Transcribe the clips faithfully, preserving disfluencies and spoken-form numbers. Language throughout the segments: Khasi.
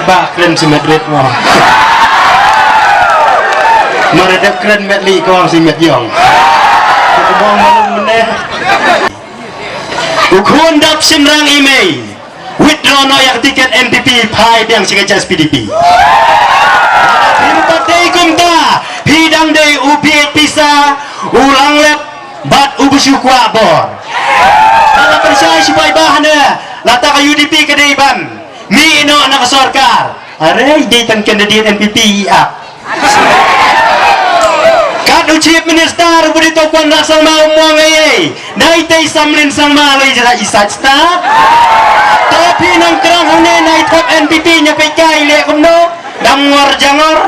Ba kren si met rit mo. Mare dep kren met li ko si met yong. Ko bong malum mene. U khun dap shynrang i mei. Withdraw noh ïa ka tiket N P P, phai biang sha ka H S P D P. Phi pat dei kumta, phi dang dei u bieit pisa, u langlep bad u ba shu kwah bor. Ka la pynshai shu paidbah ne, lada ka U D P ka dei ban mih noh na ka sorkar. Are dei tang candidate N P P i ap. Kat u Chief Minister u ba dei to Conrad Sangma u mong ei ei. Dei tei Samlin Sangma lei jara i sait sta. To phi nang krang hangne nai thep N P P nya pei kai le kumno. Dam ngor jangor.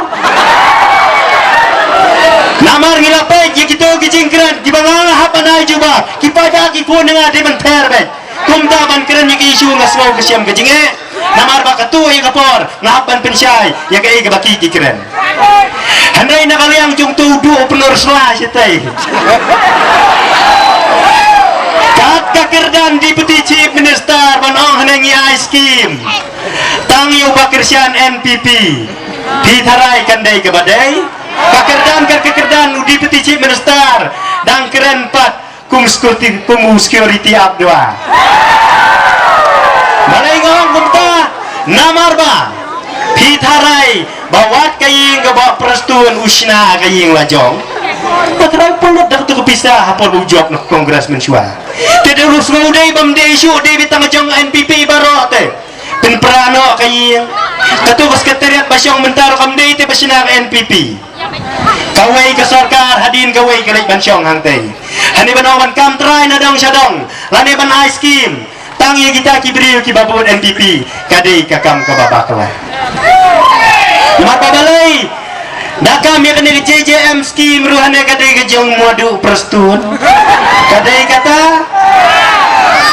Namar ngi la peit ïa kito ki jingkren kiba nga hap ban ai jubab. Ki paidbah ki khun nga dei ban ther beit. Kumta ban kren ïa ki issue nga sngew ka shem ka jingeh. Namar ba katu ïa ka por nga hap ban pynshai ïa kaei kaba ki ki kren. Hynrei na ka liang jong tu u duh u pynur sla shatei. Kat ka kyrdan Deputy Chief Minister ban ong hynrei ngi ai skim. Tang ïa u ba kyrshan N P P. Phi tharai kan dei kaba dei. Ka kyrdan, ka kyrdan u Deputy Chief Minister dang kren pat kum security, kum u security ap dua. Balei nga ong kumta? Namar ba phi tharai ba wat ka ïing kaba Prestone u shna ka ïing la jong. Ba tharai pynlut da katu ka pisa ha por ba u jop na Congress mynshuwa. Te da ruh sngew dei bym dei shuh dei beit tang jong N P P baroh te. Pynpra noh ka ïing. Katu ka sekretariat ba shong mynta ruh kam dei te ba shna ka N P P. Kawei ka sorkar hadien kawei ka leit ban shong hangtei. Hane ban ong ban kam trai na dong sha dong. Lane ban ai skim. Tang ïa kita ki briew kiba bud N P P. Ka dei ka kam kaba bakla. Namar ba balei. Da kam ïa kane ka J J M skim ruh hane ka dei ka jong Madu Prestone. Ka dei kata.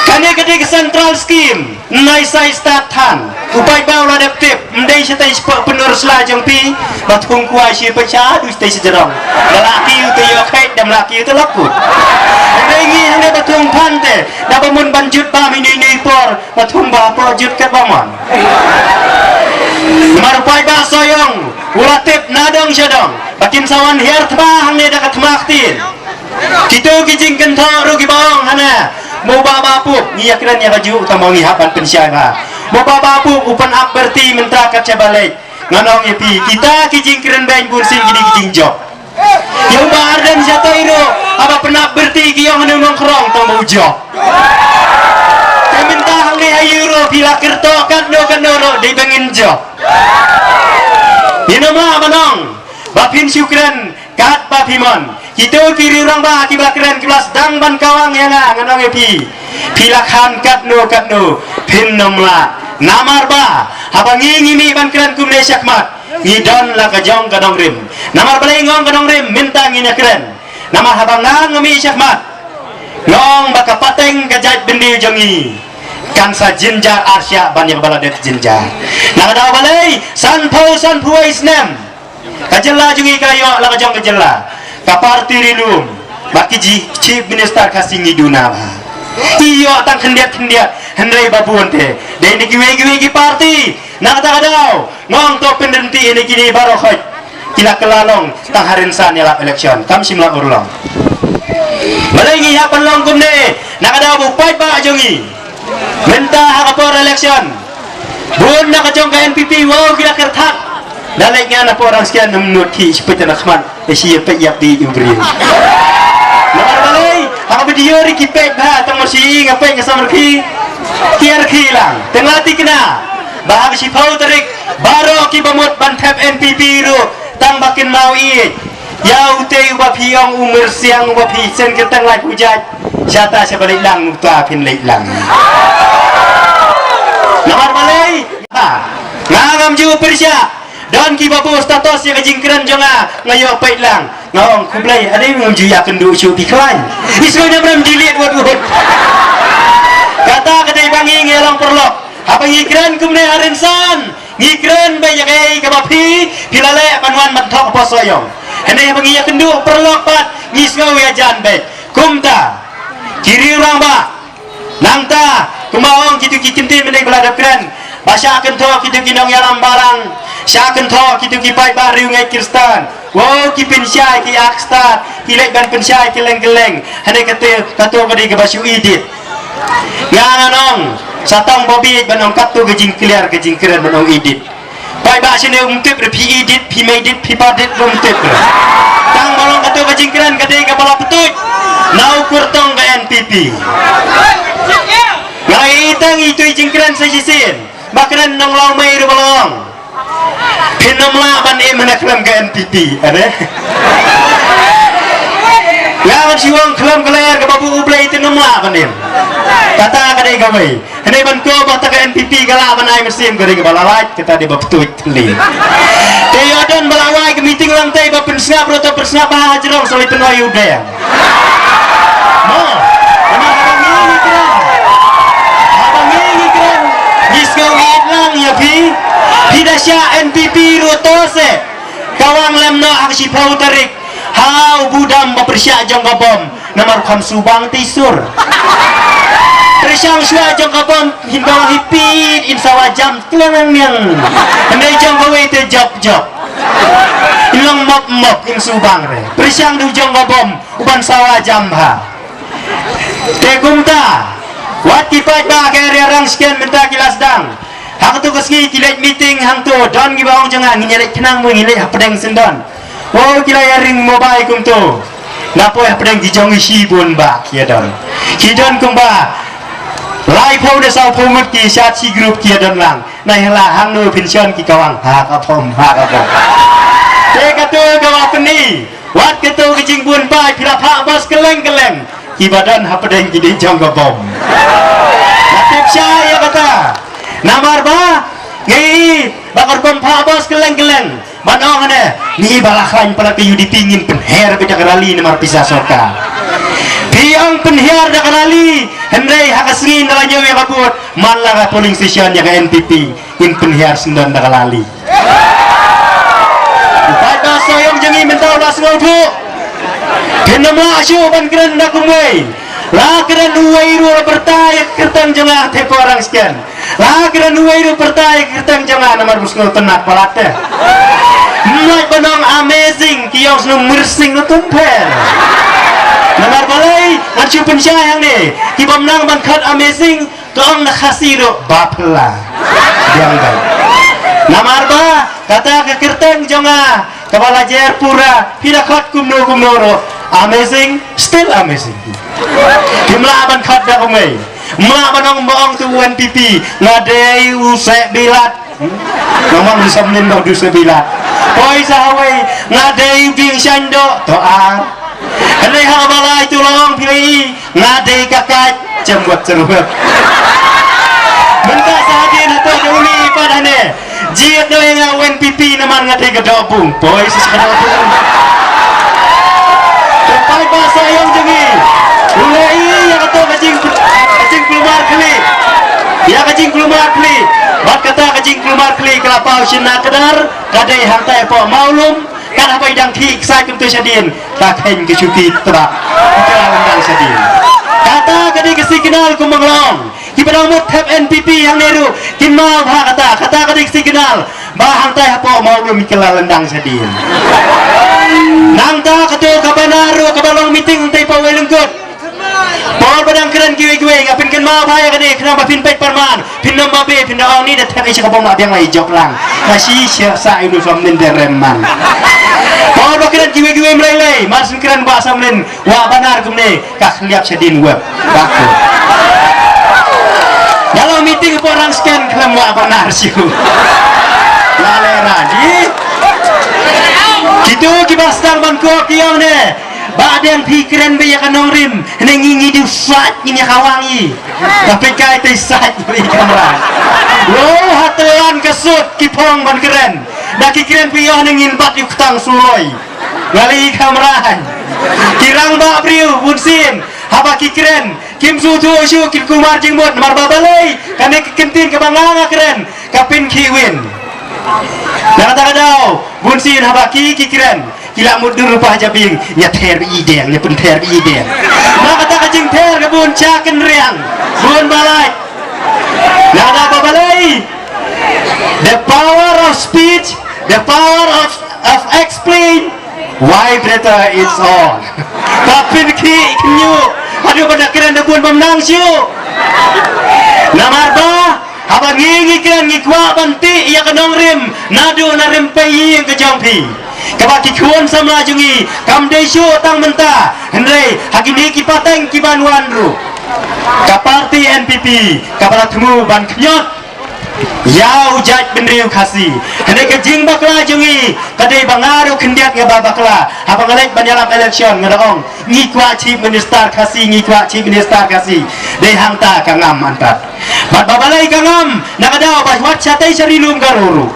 Kane ka dei ka central skim. Nai sai stad than. U paidbah u la dep tip. Ym dei shatei shapoh pynur sla jong phi. Ba thung kwai shi pynshah du shatei shi jrong. Ba la ki u te ïoh kheit, dam la ki u te lok kut. Hynrei ngi hynrei ba thung phan te. Da ba mun ban jut ba mi nui nui por. Ba thung ba por jut kat ba mon. Namar u paidbah Sohiong. U la tip na dong sha dong. Ba kin sa wan hiar thma hangne da ka thma ktien. Kito ki jingkynthoh ruh kiba ong hana. Mo ba ba pup ngi ïa kren ïa ka juh tang ba ngi hap ban pynshai ba. Mo ba ba pup u pan ap berti mynta kat sha ba leit. Ngan ong ïa phi kita ki jingkren beiñ bun sien ki dei ki jingjop. Ïa u ba Ardent shatei ruh haba pan ap berti ki ong hana u nongkrong tang ba u jop. Te mynta hangne ha ïu ruh phi la kyrtoh katno katno ruh dei ba ngin jop. Ïa namar ba nong ba phin shu kren Katba phi mon, kito ki riew rangbah kiba kren kiba sdang ban kawang ïa nga, ngan ong ïa phi. Phi la khan katno katno, phin ym lah. Namar ba haba ngi ngi mih ban kren kumne shakhmat, ngi don la ka jong ka nongrim. Namar balei nga ong ka nongrim, mynta ngin ïa kren. Namar haba nga nga mih shakhmat, nga ong ba ka pateng ka jaitbynriew jong ngi kan sa jynjar arshah ban ïa kaba la dep jynjar. Na ka daw balei, sanphew sanphew wei snem. Ka jylla jong ngi ka ïoh la ka jong ka jylla. Ka party ri lum. Ba ki ji chief minister Khasi ngi duna ba. Ki ïoh tang khyndiat khyndiat hynrei ba bun te. Dei na kiwei kiwei ki party. Na kata ka daw nga ong to pynrynti ïa kine baroh khoit. Ki la kylla long tang ha rynsan ïalap election. Kam shym la urlong. Balei ngi hap ban long kumne. Na ka daw ba u paidbah jong ngi. Mynta ha ka por election. Bun na ka jong ka N P P wow ki la kyrthat. Da leit nga na por rang scan ym nud ki shi peit na khmat. Shi peit ïap di u briew. Namar balei ha ka video ri ki peit ba tang mar shi nga peit nga samar ki. Ki ar ki lang. Teng la tikna. Ba ha ka shiphew tarik baroh ki ba mut ban thep N P P ruh tang ba kin mau i. Ïa utei uba phi ong u myrsiang uba phi seng kyrteng lai pujat. Shata sha ba leit lang uta phin leit lang. Namar balei? Ha. Nga ngam ju pyrshah. Don kiba buh status ïa ka jingkren jong nga, nga ïoh peit lang. Nga ong khublei, ade ngam ju ïa kynduh shuh phi khlaiñ. Isui ne mrem delete wat wat. Kata ka dei ba ngi ngi long paralok. Haba ngi kren kumne ha rynsan. Ngi kren ba ïa kaei kaba phi, phi la leh ban wan ban thok ha Sohiong. Hynrei ba ngi ïa kynduh paralok pat ngi sngew ïa jan beit. Kumta ki riew rangbah. Nangta kumba ong kitu ki kyntien mynta ba la dep kren. Ba shah kynthoh kito ki nongïalam balang, shah kynthoh kito ki paidbah riewngeit Khristan. Wow, ki pynshai ki akstat, ki leit ban pynshai kylleng kylleng. Hynrei kato, kato ka dei kaba shu edit. Nga nga ong, sa tang ba bieit ban ong kato ka jingkliar ka jingkren ban ong edit. Paidbah shane um tip re phi edit, phi medit, phi padit, um tip re. Tang ba long kato ka jingkren ka dei kaba la pyntuid na u kyrtong ka N P P. Nga ïa tang ito i jingkren sa shisien. Ba kren nong Lawmei ruh ba long. Phin ym lah ban im hana khlem ka N P P, ade. Nga ban shu ong khlem ka lyer kaba buh U Blei te ym lah ban im. Kata ka dei kawei. Hynrei ban ko ba ta ka N P P ka lah ban ai mynsiem ka dei kaba la lait, kata dei ba pyntuid. Te ïoh don ba la wai ka meeting lang te ba pynsngap ruh, to pynsngap ba ha jrong sa leit pynoi u dei. Mo, namar haba ngi ngi kren, haba ngi ngi kren, ngi sngew ïeit lang ïa phi. Phi da shah N P P ruh to se. Ka wang lem noh ha ka shiphew tarik. Ha u budam ba pyrshah jong ka bom. Namar kham subang te i sur. Pyrshang shuwa jong ka bom, hin bang hi pit, in sawa jam tliang niang. Hynrei jong kawei te jop jop. In long mop mop, in subang re. Pyrshang du jong ka bom, u ban sawa jam bha. Te kumta, wat ki paidbah ka area Rangshken mynta ki la sdang. Ha kato ka sngi ki leit meeting hangto, don kiba ong jong nga ngin ïa leit khnang mo ngin leit hapdeng syndon. Oh, ki la ïa ring mobile kumto. Nga poi hapdeng ki jong i shibun ba ki ïa don. Ki don kumba laiphew ne sawphew ngut ki sha shi group ki ïa don lang. Na ïa la hangno pynshon ki kawang. Ha ka pom, ha ka pom. Te kato ka wa pyni. Wat kato ka jingbun ba phi la phah bos kylleng kylleng. Kiba don hapdeng ki dei jong ka bom. Nga tip shai ïa kata. Namar ba ngi ba kar bom phah bos kylleng kylleng. Ban ong ne, ngi ba la khlaiñ palat ka U D P ngin pynher beit da ka rally namar pisa sorkar. Phi ong pynher da ka rally, hynrei ha ka sngi nda la ñiew ïa ka vote, man la ka polling station ïa ka N P P, ngin pynher syndon da ka rally. Pat da soyong jong ngi mynta la sngewthuh. Phin ym lah shuh ban kren da kumwei. La kren uwei ruh la pyrta ïa ka kyrteng jong nga te por Rangshken. La kren uwei ruh pyrta ïa ka kyrteng jong nga namar ba sngewtynnat palat te. Mlai ba nong amazing ki ïong snu myrsing ruh tum pher. Namar balei ngan shu pynshai hangne ki bym nang ban khot amazing. Ka ong na Khasi ruh bapla. Biang bai. Namar ba kata ka kyrteng jong nga kaba la jer pura, phi da khot kumno kumno ruh. Amazing, still amazing. Kim lah ban khot da kumwei. Mlah ban ong ba ong tu U N P P, nga dei u seh bilat. Namar di samnin ba u seh bilat. Poi sa hawei, nga dei u bieng shaiñ doh, to ar. Hynrei ha ba lai tu la ong phi lai, nga dei ka kait, jem wat serwet. Mynta sa hadien hato da uni pat hane. Jied noh ïa nga U N P P namar nga dei ka doh bung. Poi sa ka doh bung. Te paidbah sa ïong jong ngi. U leh ïa kato ka jing, ka jingkulmar khlieh. Ïa ka jingkulmar khlieh. Bad kata ka jingkulmar khlieh ka la paw shin na kdar. Ka dei hangtai hapoh Mawlum. Kat haba i dang khih ksai kumto shadien, ka kheiñ ka shuki tbak. Ka la lyndang shadien. Kata ka dei ka signal kumba nga la ong. Kiba dang mut thep N P P hangne ruh, kin mau bha kata, kata ka dei ka signal. Ba hangtai hapoh Mawlum ka la lyndang shadien. Nangta kato ka banner ruh kaba long meeting hangtai hapoh Wei Lyngkut. Por ba dang kren kiwei kiwei, nga pynkynmaw bha ïa kane, khnang ba phin peit pyrman, phin nym babe, phin da ong ni da thep ïa ka bom la biang la ïa jop lang. Nga shi sha sa ïa u Samlin da rem man. Por ba kren kiwei kiwei mlei lei, mar syn kren ba Samlin, wa banner kumne, ka khliap shadien wep. Ba ko. Dalam meeting por Rangshken khlem wa banner shu. La le ra ji. Kito kiba sdang ban ko ki ong ne. Ba dang phi kren ba ïa ka nongrim, ne ngi ngi du sait ngi ïa ka wang i. Ka phi kai te sait i kamra. Wo ha telan ka sut ki phong ban kren. Da ki kren phi ïa ne ngin bat ïa u ktang suloi. Ngali i kamra. Ki rang ba briew bun sien. Haba ki kren. Kim su thu shu ki kumar jingmut mar ba balei. Kane ki kentin ka ba nga nga kren. Ka pyn ki win. Na kata ka daw. Bun sien haba ki ki kren. Ki la mut dur rupa ha jabieng, ïa ther ba i deng, ïa pynther ba i deng. Na kata ka jingther ka bun cha kynriang, bun balai. Na kata ba balai, The power of speech, the power of, of explain, vibrator is on. Ba pynkhih khynñiuh haduh ba da kren da bun bym nang shuh. Namar ba haba ngi ngi kren ngi kwah ban tih ïa ka nongrim naduh na rympei ïing ka jong phi. Kaba ki khun samla jong ngi kam dei shuh tang mynta, hynrei ha kine ki pateng ki ban wan ruh, ka parti N P P kaba la thmu ban khñiot ïa u jaitbynriew Khasi. Hynrei ka jingbakla jong ngi ka dei ba nga ruh khyndiat nga ba bakla. Haba nga leit ban ïalap election nga da ong, ngi kwah Chief Minister Khasi, ngi kwah Chief Minister Khasi. Dei hangta ka ngam, antad. Bad ba balei ka ngam? Na ka daw ba wat shatei sha Ri Lum Garo ruh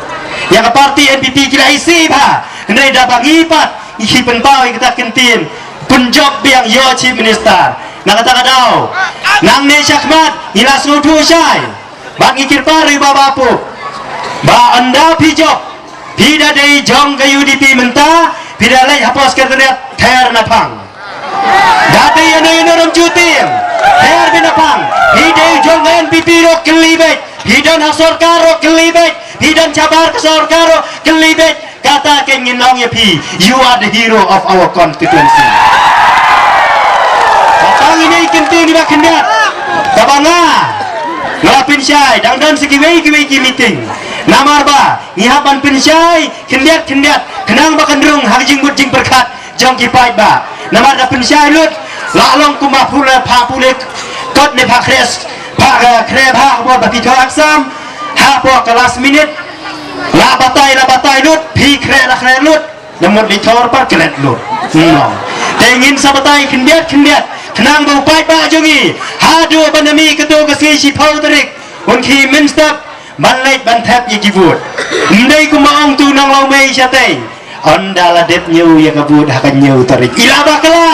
ïa ka parti N P P ki la isih bha. Hynrei da ba ngi pat ngi pynpaw ïa kata ka ktien, pynjop biang ïa u Chief Minister. Na kata ka daw, nangne shakhmat ngi la sngewthuh shai. Bad ngi kyrpad ïa u Bah Bapup ba ynda phi jop, phi da dei jong ka U D P mynta, phi da leit hapoh Secretariat ther na phang. Da dei ïano ïano ruh ym ju tieng, ther beit na phang. Phi dei jong ka N P P ruh kylli beit, phi don ha sorkar ruh kylli beit, phi don shabar ka sorkar ruh kylli beit. Kata ka ngin ong ïa phi, you are the hero of our constituency. Ba tang ine i kyntien iba khyndiat kaba nga, nga la pynshai, dang don sa kiwei kiwei ki meeting. Namar ba ngi hap ban pynshai khyndiat khyndiat khnang ba kan rung ha ka jingmut jingpyrkhat jong ki paidbah. Namar da pynshai lut, la long kumba pule pha pule kot ne pha khres, pha, eh, khreh bha ha ka bor ba phi thoh exam, hapoh ka last minute la batai, la batai lut, phi khreh la khreh lut. Namar li thor par klet lut. Hmm. Te ngin sa batai khyndiat khyndiat khnang ba u paidbah jong ngi haduh ban da mih kato ka sngi shiphew tarik un khie mynstep ban leit ban thep ïa ki vote. Ym dei kumba ong tu nang Lawmei shatei, ynda la dep ñiew ïa ka vote ha ka hynñiew tarik i la bakla.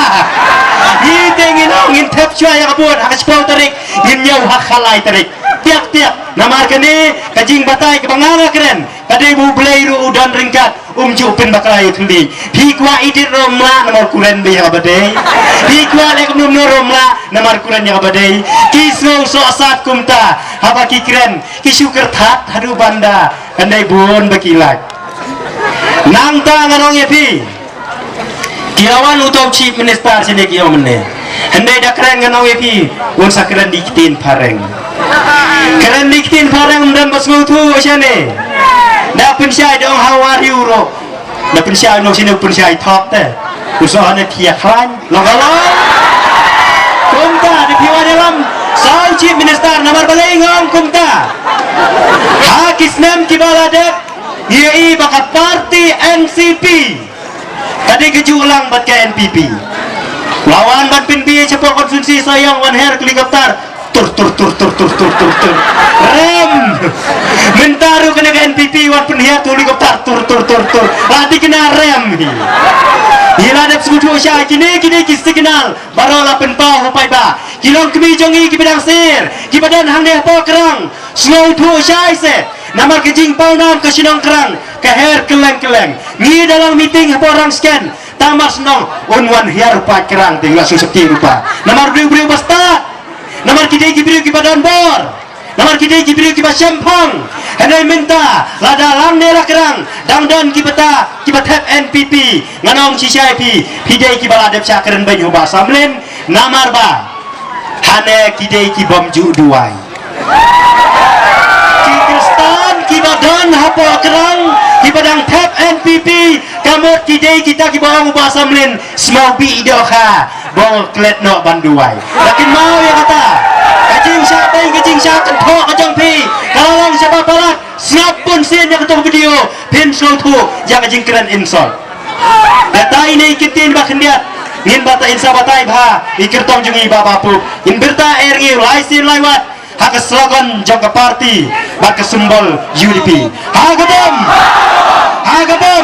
Ngi te ngin ong ngin thep shuwa ïa ka vote ha ka shiphew tarik, ngin ñiew ha ka lai tarik. Tiak tiak. Namar kane ka jingbatai kaba nga nga kren, ka dei ba U Blei ruh u don ryngkat, um ju pynbakla ïa u khyndiat. Phi kwah edit ruh ym lah namar u kren beit ïa kaba dei. Phi kwah leh kumno kumno ruh ym lah namar u kren ïa kaba dei. Ki sngew sohsat kumta haba ki kren, ki shu kyrthat haduh ban da, kan dei bun ba ki lait. Nangta ngan ong ïa phi, ki la wan uto u Chief Minister shane ki ong mynne. Hynrei da kren ngan ong ïa phi, un sa kren da ki ktien phareng. Kren da ki ktien phareng ym don ba sngewthuh shane. Da pynshai da ong how are you ruh. Da pynshai no shane, pynshai thok te. U soh ne phi ïa khlaiñ. Long ka long. Kumta da phi wan ïalam sa u Chief Minister, namar balei nga ong kumta? Ha ki snem kiba la dep, ïa i ba ka parti N C P ka dei ka juh lang bad ka N P P. La wan ban pynbeit shapoh constituency Sohiong, wan her helicopter, tur tur tur tur tur tur tur tur. Rem. Mynta ruh kane ka N P P wan pynhiar tu helicopter, tur tur tur tur. La dei kane rem hi. Hi la dep sngewthuh sha kine, kine ki signal baroh la pynpaw ha paidbah. Ki longkmie jong ngi kiba dang sir, kiba don hangne hapoh Krang, sngewthuh shai seh. Namar ka jingpaw nam ka shnong Krang ka her kylleng kylleng. Ngi da long meeting hapoh Rangsken, tang mar shnong un wan hiar u paid Krang te ngi la sngewsih ruh pa. Namar briew briew ba stad. Namar ki dei ki briew kiba don bor. Namar ki dei ki briew kiba shemphang. Hynrei mynta lada lang ne la Krang dang don kiba ta, kiba thep N P P, ngan ong shisha ïa phi, phi dei kiba la dep shah kren beiñ ha u Bah Samlin. Namar ba hane ki dei ki bym ju duwai. Ki Khristan kiba don hapoh Krang kiba dang thep N P P, ka mut ki dei kita kiba ong u Bah Samlin, smaw bih dohkha ba ong klet noh ban duwai. Lakin maw ïa kata, ka jingshah beiñ, ka jingshah kynthoh ka jong phi ka la long shaba palat. Sngap bun sien ïa kato ka video, phin sngewthuh ïa ka jingkren insult. Kata ine i ktien ba khyndiat, ngin batai, in sa batai bha i kyrtong jong ngi Bah Bapup, in byrta er ngi lai sien lai wat ha ka slogan jong ka parti bad ka symbol U D P. Ha ka bom! Ha ka bom!